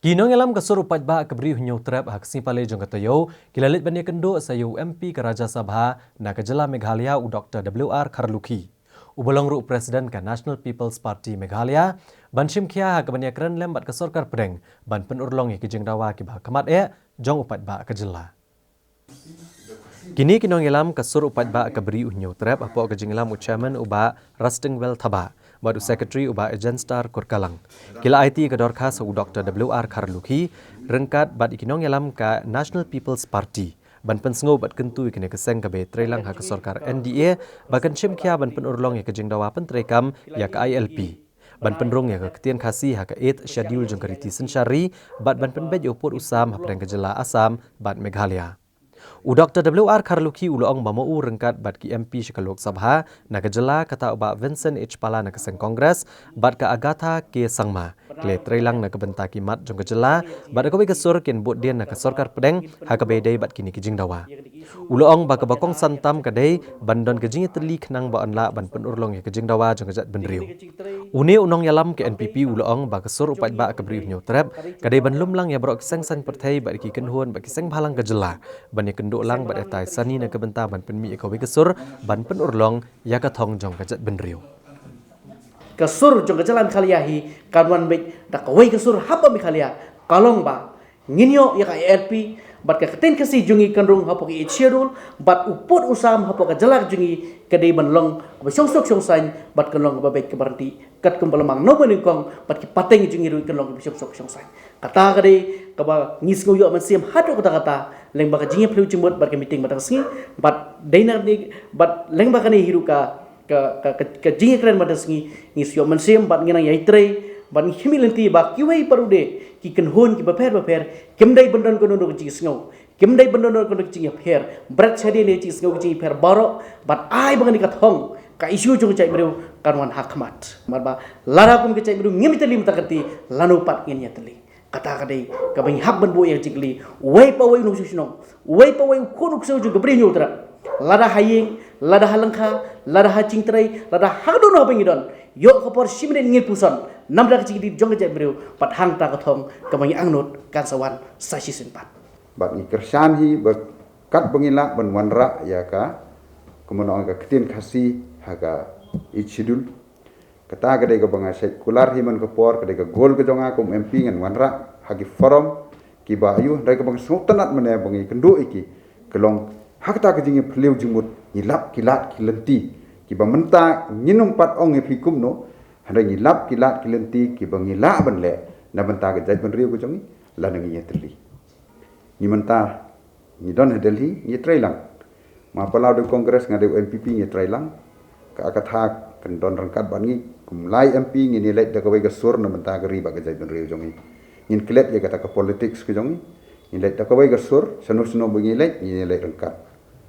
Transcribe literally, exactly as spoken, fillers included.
Ki nongïalam ka sur u paidbah ka Bri u Hynñiewtrep ha ka sngi Palei jong ka taïew ki la leit ban ïakynduh sa ïa u M P ka Rajya Sabha na ka jylla Meghalaya, u Doctor W R Kharlukhi. U ba long ruh u President ka National People's Party Meghalaya, ban shim khia ha ka ban ïakren lem bad ka sorkar pdeng ban pynurlong ïa ki jingdawa kiba khmat eh jong u paidbah ka jylla. Kine ki nongïalam ka sur u paidbah ka Bri u Hynñiewtrep, hapoh ka jingïalam u Chairman u Bah Rastingwell Thabah bad u Secretary u Bah Ejenstar Kurkalang, ki la aiti ka dorkhas ha u Doctor W R Kharlukhi ryngkat bad ïa ki nongïalam ka National People's Party ban pynsngew bad kyntu ïa kane ka seng kaba ïatreilang ha ka sorkar N D A ba kan shim khia ban pynurlong ïa ka jingdawa pyntreikam ïa ka I L P, ban pynrung ïa ka ktien Khasi ha ka Eighth Schedule jong ka riti synshar ri, bad ban pynbeit ïa u pud u sam hapdeng ka jylla Assam bad Meghalaya. U Doctor W R Kharlukhi u la ong ba ma u ryngkat bad ki M P sha ka Lok Sabha na ka jylla, kata u Bah Vincent H Pala na ka seng Congress bad ka Agatha K Sangma, ki la ïatreilang na ka bynta ki mat jong ka jylla, bad ha kawei ka sur kin bud dien na ka sorkar pdeng ha kaba ïadei bad kine ki jingdawa. U la ong ba kaba kongsan tam ka dei ban don ka jingïatylli khnang ba yn lah ban pynurlong ïa ka jingdawa jong ka jaitbynriew. Une u nongïalam ka N P P u la ong ba ka sur u paidbah ka Bri u Hynñiewtrep ka dei ban lum lang ïa baroh ki seng saiñ pyrthei bad ki kynhun bad ki seng bhalang ka jylla ban ïakynduh lang bad ïatai sani na ka bynta ban pynmih ïa kawei ka sur ban pynurlong ïa ka thong jong ka jaitbynriew. Ka sur jong ka jylla Meghalaya hi kan wan beit da kawei ka sur haba Meghalaya, ka long ba ngin ïoh ïa ka I L P bad ka ktien Khasi jong ngi kan rung hapoh ka Eighth Schedule, bad u pud u sam hapoh ka jylla jong ngi ka dei ban long kaba shongsuk shongsaiñ bad kan long kaba beit kaba ryntih katkum ba la mang nongmanyngkong, bad ki pateng jong ngi ruh kan long kaba shongsuk shongsaiñ. Kata ka dei kaba ngi sngew ïoh mynsiem haduh katta katta lyngba ka jingïaphylliew jingmut bad ka meeting mynta ka sngi, bad dei na ka dei bad lyngba kane hi ruh ka ka, ka, ka, ka jingïakren mynta ka sngi, ngi sngew ïoh mynsiem bad ngi nang ïai trei bad ngi khmih lynti ba kiwei pat ruh de ki kynhun kiba pher bapher kim dei ban don kano kano ka jingsngew, kim dei ban don kano kano ka jingïapher, bret shadien ïa ka jingsngew ka jingïapher baroh, bad ai ba kane ka thong, ka issue jong ka jaitbynriew kan wan ha khmat. Namar ba lada kum ka jaitbynriew ngim ïatylli mynta ka riti, lano pat ngin ïatylli? Kata ka dei kaba ngi hap ban buh ïa ka jingkylli. Uwei pa uwei u nongshong shnong, uwei pa uwei u khun u ksew jong ka Bri u Hynñiewtrep, lada ha ïing, lada ha lyngkha, lada ha jingtrei, lada ha kano kano kaba ngi don, ïoh ka por shi minit ngin puson namar ka jingkylli jong ka jaitbynriew, bad hangta ka thong kaba ngi angnud kan sa wan sa shisien pat. Bad ngi kyrshan hi ba katba ngi lah ban wanrah ïa ka, kumno ong, ka ktien Khasi ha ka Eighth Schedule. Kata ka dei kaba nga shait kular hi man ka por, ka dei ka goal ka jong nga kum M P, ngan wanrah ha ki forum kiba aiu, hynrei kaba nga sngewtynnat mynne ba ngi kynduh ïa ki, ka long ha kata ka jingïaphylliew jingmut ngi lap ki lad ki lynti kiba mynta ngin ym pat ong ïa phi kumno, hynrei ngi lap ki lad ki lynti kiba ngi lah ban leh na bynta ka jaitbynriew ka jong ngi, lada ngi ïatylli. Ngi mynta ngi don ha Delhi, ngi trei lang. Ma palaw da u Congress, nga da u N P P, ngi trei lang. Ka Agatha kan don ryngkat bad ngi, kum lai M P ngin ïaleit da kawei ka sur na bynta ka ri bad ka jaitbynriew jong ngi. Ngin klet ïa kata ka politics ka jong ngi. Ngin leit da kawei ka sur, shano shano ba ngi leit, ngin ïaleit ryngkat.